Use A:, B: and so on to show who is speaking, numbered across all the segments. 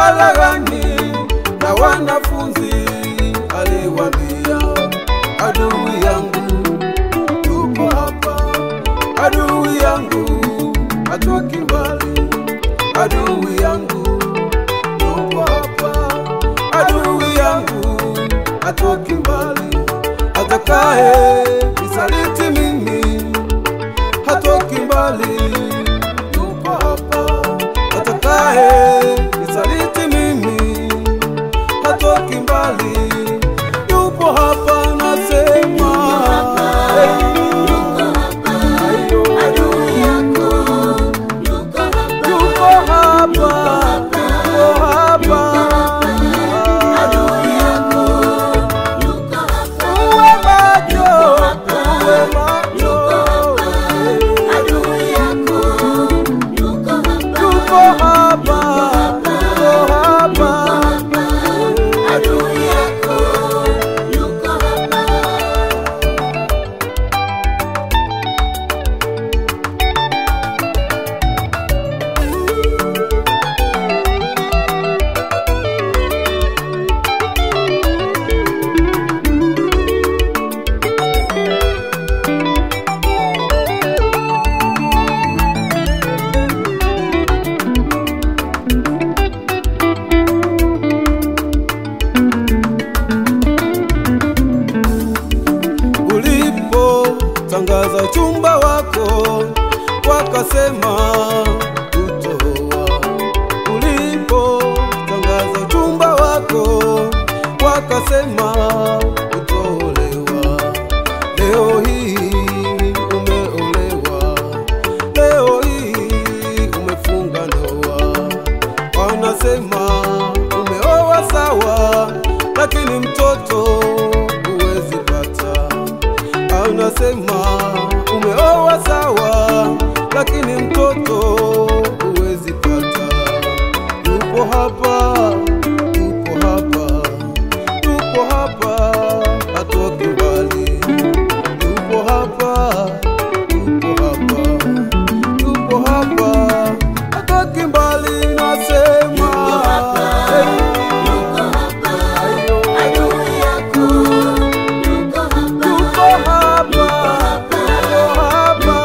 A: Faraghani na wanafunzi aliwaambia, adui yangu yuko hapa, adui yangu hatoki mbali, adui yangu yuko hapa, adui yangu hatoki mbali, atakaye nisaliti mimi hatoki mbali, yuko hapa, atakaye nisaliti mimi hatoki mbali, yupo hapa nasema,
B: Yuko hapa, adui yako yuko hapa,
A: yuko hapa, yuko hapa,
B: adui yako yuko hapa,
A: uwe macho, uwe macho,
B: yuko hapa, adui yako yuko hapa,
A: yuko hapa, yuko hapa,
B: adui yako yuko hapa.
A: Ulipo tangaza uchumba wako wakasema utoa, ulipo tangaza uchumba wako wakasema utolewa. Leo hii umeolewa, leo hii umefunga ndoa, wanasema umeoa sawa, lakini mtoto huwezi pata. Anasema umeoa sawa, lakini mtoto huwezi pata. Yupo hapa, yupo hapa, yupo hapa, hatoki mbali. Yupo hapa, yupo hapa, yupo hapa, hatoki mbali nasema.
B: Yuko hapa, adui yako yuko hapa,
A: Yuko hapa, yuko hapa,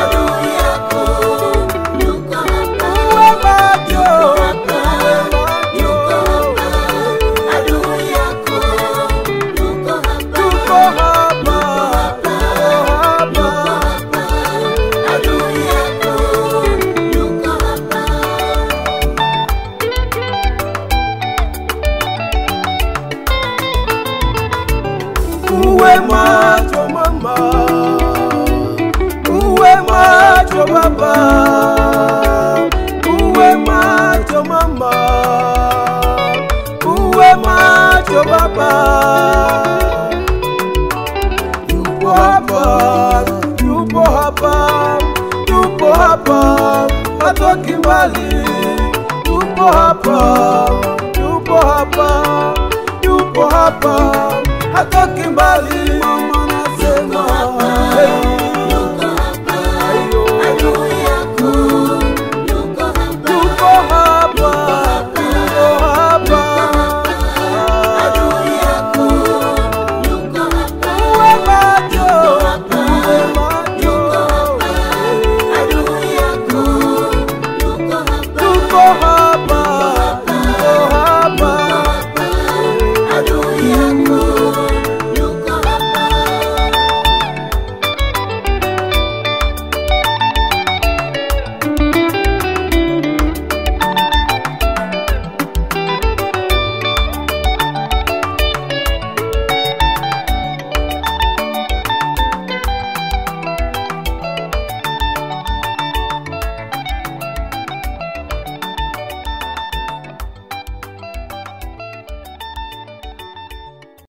B: adui yako yuko hapa,
A: uwe macho, uwe macho,
B: yuko hapa, adui yako yuko hapa,
A: yuko hapa, yuko hapa.
B: adui yako yuko hapa.
A: Uwe macho mama, uwe macho baba, uwe macho mama, uwe macho baba. Yupo hapa, yupo hapa, yupo hapa, hatoki mbali. Yupo hapa, yupo hapa, yupo hapa, hatoki mbali. Mama nasema, hey.